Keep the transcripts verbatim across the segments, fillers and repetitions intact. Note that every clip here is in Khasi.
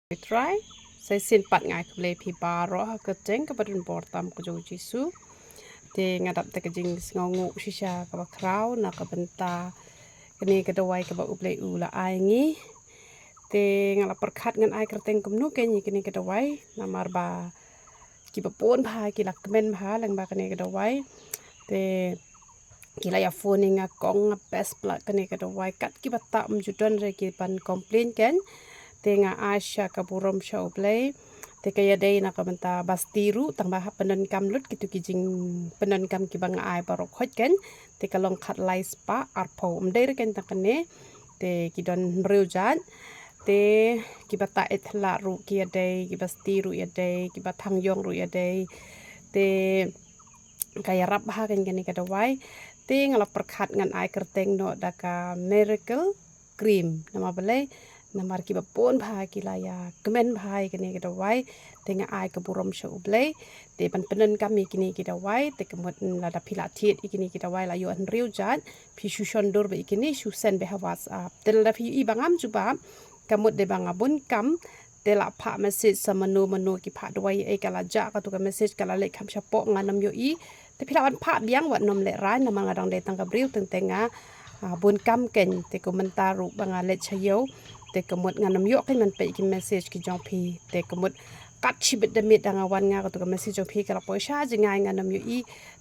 Trai. Sa shisien pat nga ai khublei phi baroh ha ka kyrteng kaba donbor tam ka jong u Jisu. Te nga dap da ka jingsngewnguh shisha kaba khraw na ka bynta kane ka dawai kaba U Blei u la ai ngi. Te nga la pyrkhat ngan ai kyrteng kumno kein ïa kane ka dawai, namar ba kiba bun bha ki la kmen bha lyngba kane ka dawai. Te ki la ïa phone ïa nga, kong, nga best palat kane ka dawai, kat kiba tah ym ju don re ki ban complain kein. Te nga ai sha ka burom sha U Blei. Te ka ïadei na ka bynta ba sti ruh, tang ba hap pyndonkam lut kito ki jingpyndonkam kiba nga ai baroh khoit kein. Te ka long khatlai spah arphew, ym dei re kein tang kane. Te ki don hynriew jait. Te kiba tah ïeit thylla ruh ki ïadei, kiba sti ruh ïadei, kiba thang ïong ruh ïadei. Te ka ïarap bha kein kane ka dawai. Te nga la pyrkhat ngan ai kyrteng noh da ka Miracle Cream. Namar balei? Namar kiba bun bha ki la ïa kmen bha ïa kane ka dawai. Te nga ai ka burom sha U Blei. Te ban pyndonkam ïa kine ki dawai, te ka mut lada phi la thied ïa kine ki dawai la ïoh hynriew jait, phi shu shon dur bad ïa kine, shu send beit ha WhatsApp. Te lada phi ïohi ba ngam jubab, ka mut dei ba nga bun kam, te la phah message sa mano mano ki phah dawai, ei ka la jah katu ka message ka la leit kham shapoh, ngan ym ïohi. Te phi lah ban phah biang, wat nym lehraiñ, namar nga dang dei tang ka briew, teng teng nga, ah, bun kam kein. Te kumta ruh ba nga leit sha ïew, te ka mut ngan ym ïoh kein ban peit ki message ki jong phi. Te ka mut kat shibit da miet da nga wan nga katu ka message jong phi ka la poi sha jngai, ngan ym ïohi.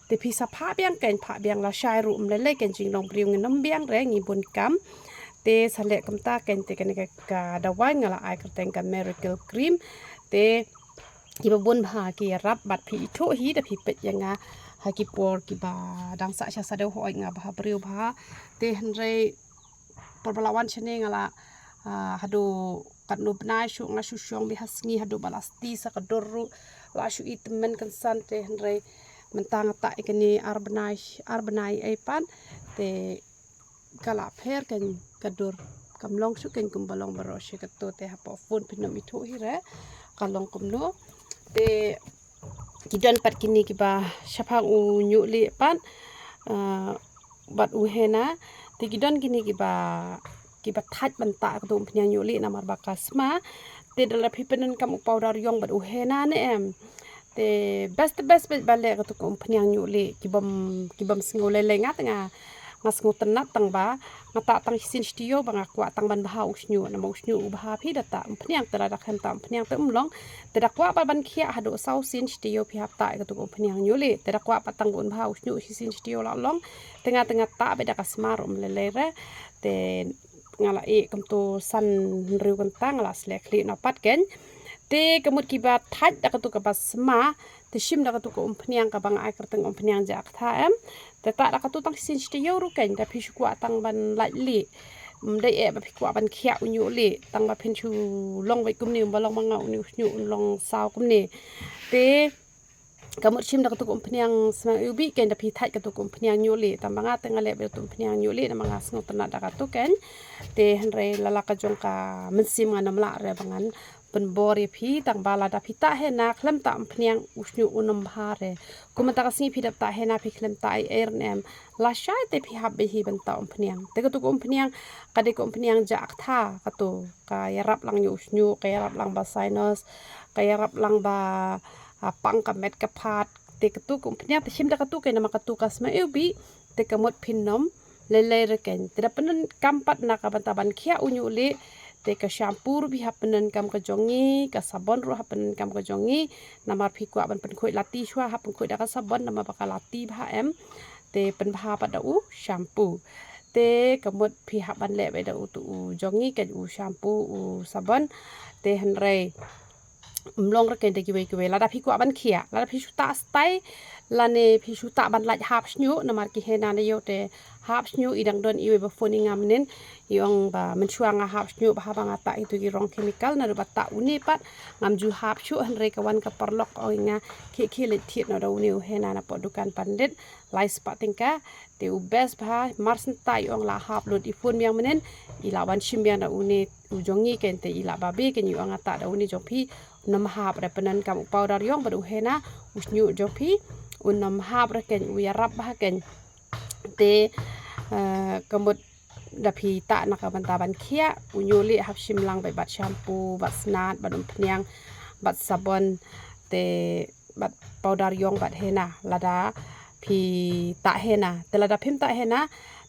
Te phi sa phah biang kein, phah biang lashai ruh ym lei lei kein, jinglong briew ngin ym biang re, ngi bun kam. Te sa leh kumta kein, te kane ka, ka dawai nga la ai kyrteng ka Miracle Cream. Te kiba bun bha ki ïarap bad phi ithuh hi da phi peit ïa nga ha ki por kiba dang sah sha shadew, hooid nga bha briew bha. Te hynrei por ba la wan shane nga la, ah, haduh katno bnai shuh nga shu shong beit ha sngi haduh ba la sti sa ka dur ruh, la shu i tymmen kynsan. Te hynrei mynta nga tah ïa kane ar bnai, ar bnai ei pat. Te ka la pher kein ka dur, kam long shuh kein kumba long baroh shi kato. Te hapoh phone phin ym ithuh hi re ka long kumno. Te ki don pat kine kiba shaphang u ñiuhlieh pat, ah, bad u henna. Te ki don kine kiba, kiba thait ban tah katu umphniang ñiuhlieh namar ba ka sma. Te da la phi pyndonkam u powder ïong bad u henna ne em, te best, best, best ba leh katu ka umphniang ñiuhlieh. Kibym, kibym sngew lei lei, nga te nga, nga sngewtynnat tang ba nga tah tang shisien shi taïew ba nga kwah tang ban bha u shñiuh, namar u shñiuh u bha phi da tah umphniang, te lada khlem tah umphniang te um long. Te da kwah pat ban khiah haduh saw sien shi taïew phi hap tah ïa katu ka umphniang ñiuhlieh. Te da kwah pat tang ban bha u shñiuh shisien shi taïew la long. Te nga, te nga tah beit da ka sma ruh ym lei lei re. Te nga la ïeh kumto san hynriew kynta, nga la sleh khlieh noh pat kein. Te ka mut kiba thait da katu kaba sma, te shim da katu ka umphniang kaba nga ai kyrteng umphniang jakhta em. Te tah da katu tang shisien shi taïew ruh kein, da phi shu kwah tang ban lait lieh. Ym dei eh ba phi kwah ban khiah u ñiuhlieh, tang ba phin shu long beit kumne, ym ba long ma nga une u shñiuh un long saw kumne. Te ka mut shim da katu ka umphniang sma iwbih kein, da phi thait katu ka umphniang ñiuhlieh. Tang ba nga te nga leh beit katu umphniang ñiuhlieh namar nga sngewtynnat da katu kein. Te hynrei la la ka jong ka mynsiem ngan ym lah re ba ngan pynbor ïa phi, tang ba lada phi tah henna khlem tah umphniang u shñiuh un ym bha re. Kumta ka sngi phi dep tah henna phi khlem tah ei ei ne em, lashai te phi hap beit hi ban tah umphniang. Te katu ka umphniang ka dei ka umphniang jakhta, katu ka ïarap lang ïa u shñiuh, ka ïarap lang ba sinus, ka ïarap lang ba, ah, pang ka met ka phad. Te katu ka umphniang te shim da katu kein namar katu ka sma iwbih, te ka mut phin ym lei lei re kein. Te da pyndonkam pat na ka bynta ban khiah u ñiuhlieh, te ka shampoo ruh phi hap pyndonkam ka jong ngi, ka sabon ruh hap pyndonkam ka jong ngi. Namar phi kwah ban pynkhuid lati shuwa, hap pynkhuid da ka sabon namar ba ka lati bha em. Te pynbha pat da u shampoo. Te ka mut phi hap ban leh beit da utu u jong ngi kein, u shampoo, u sabon. Te hynrei ym long re kein da kiwei kiwei. Lada phi kwah ban khiah, lada phi shu tah stai, lane phi shu tah ban lait hap shñiuh, namar ki henna na ïew te hap shñiuh. I dang don iwei ba phone ïa nga mynnin, i ong ba mynshuwa nga hap shñiuh bha ba nga tah itu ki rong chemical, naduh ba tah une pat ngam ju hap shuh. Hynrei ka wan ka paralok ong ïa nga, khie khie leit thied noh da une u henna napoh dukan Pandit, lai spah tyngka. Te u best bha, mar shen tah i ong la hap lut, i phone biang mynnin, i la wan shim biang da une u jong ngi kein, te i la babe kein, i ong nga tah da une jong phi un ym hap re. Pyndonkam u powder ïong bad u henna, u shñiuh jong phi un ym hap re kein, u ïarap bha kein. Te, eh, ka mut da phi tah na ka bynta ban khiah, u ñiuh lieh hap shim lang bad, bad shampoo, bad snat, bad umphniang, bad sabon, te bad powder ïong bad henna, lada phi tah henna. Te lada phim tah henna,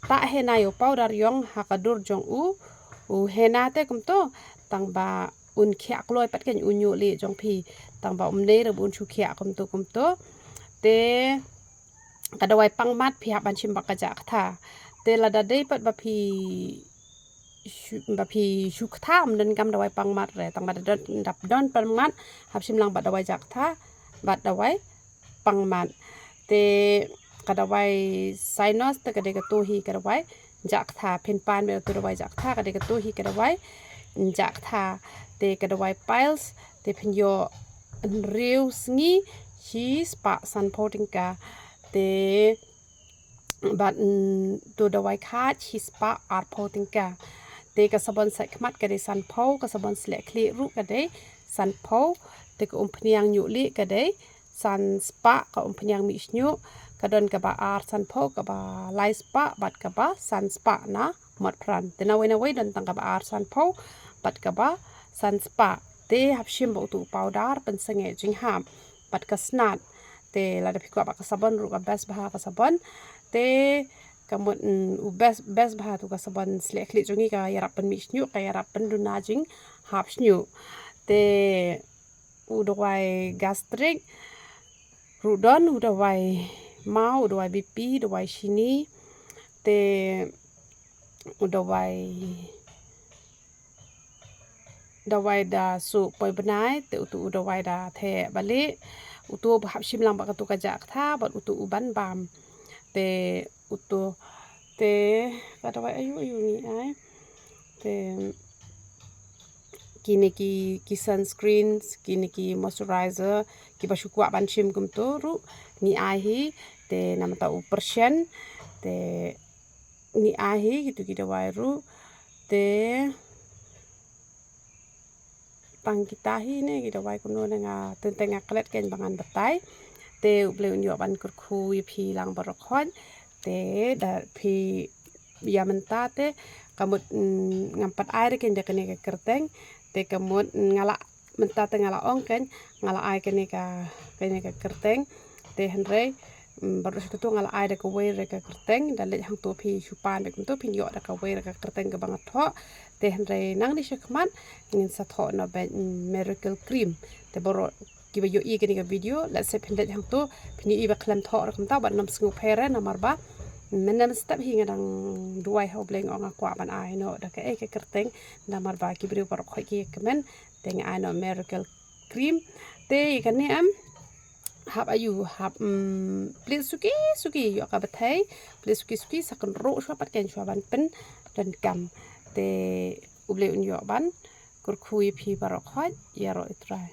tah henna ïa u powder ïong ha ka dur jong u, u henna te kumto, tang ba un khiah kloi pat kein u ñiuh lieh jong phi, tang ba um dei re ba un shu khiah kumto kumto. Te ka dawai pang mat phi hap ban shim bad ka jah ktha. Te lada dei pat ba phi shu, ba phi shu ktha, ym donkam dawai pang mat re, tang ba da don, dap don pang mat, hap shim lang bad dawai jah ktha bad dawai pang mat. Te ka dawai sinus te ka dei kato hi ka dawai jah ktha, phin pan bad uto u dawai jah ktha, ka dei kato hi ka dawai jah ktha. Te ka dawai piles te phin ïoh hynriew sngi shi spah sanphew tyngka. Te bad, mm, uto u dawai khaid shi spah arphew tyngka. Te ka sabon sait khmat ka dei sanphew, ka sabon sleh khlieh ruh ka dei sanphew. Te ka umphniang ñiuh lieh ka dei san spah, ka umphniang mih shñiuh ka don kaba ar sanphew, kaba lai spah bad kaba san spah na Motphran. Te nawei nawei don tang kaba ar sanphew bad kaba san spah. Te hap shim bad uto u powder pynsangeh jinghap bad ka snat. Te lada phi kwah bad ka sabon ruh ka best bha ka sabon. Te ka mut, mm, u best, best bha uto ka sabon sleh khlieh jong ngi, ka ïarap pynmih shñiuh, ka ïarap pynduna jinghap shñiuh. Te u dawai gastric ruh don, u dawai maw, u dawai B P, dawai shini. Te u dawai, dawai da suk poi bnai, te uto u dawai da theh balieh. Uto ba hap shim lang bad kato ka jah ktha bad uto u ban bam. Te uto, te ka dawai aïu aïu ngi ai. Te kine ki, ki sunscreens, kine ki moisturizer kiba shu kwah ban shim kumto ruh ngi ai hi. Te namar ta u pyrshah te ngi ai hi kito ki dawai ruh. Te tang kita hi ne ki dawai kumno ne, nga teng teng nga klet kein ba ngan batai. Te U Blei un ïoh ban kyrkhu ïa phi lang baroh khoit. Te da phi ïa mynta te ka mut, mm, ngam pat ai re kein da kane ka kyrteng. Te ka mut, mm, nga la mynta te nga la ong kein, nga la ai kane ka, kane ka kyrteng. Te hynrei, mm, baroh shi tattau nga la ai da kawei re ka kyrteng, da leit hangto phi shu pan bad kumto phin ïoh da kawei re ka kyrteng kaba nga thoh. Te hynrei nangne shakhmat ngin sa thoh noh bad, mm, miracle cream. Te baroh kiba ïohi kane ka video, lehse phin leit hangto phin ïohi ba khlem thoh re kumta, bad ym sngewpher re namar ba mynne mynstep hi nga dang duwai ha U Blei, nga ong nga kwah ban ai noh da kaei ka kyrteng, namar ba ki briew baroh khoit ki comment. Te nga ai noh miracle cream. Te ïa kane em hap aïu, hap, mm, plied suki suki, ïoh ka bthei, plied suki suki, sa kynroh shuwa pat kein shuwa ban pyndonkam. Te U Blei un ïoh ban kyrkhu ïa phi baroh khoit, ïaroh ïa U Trai.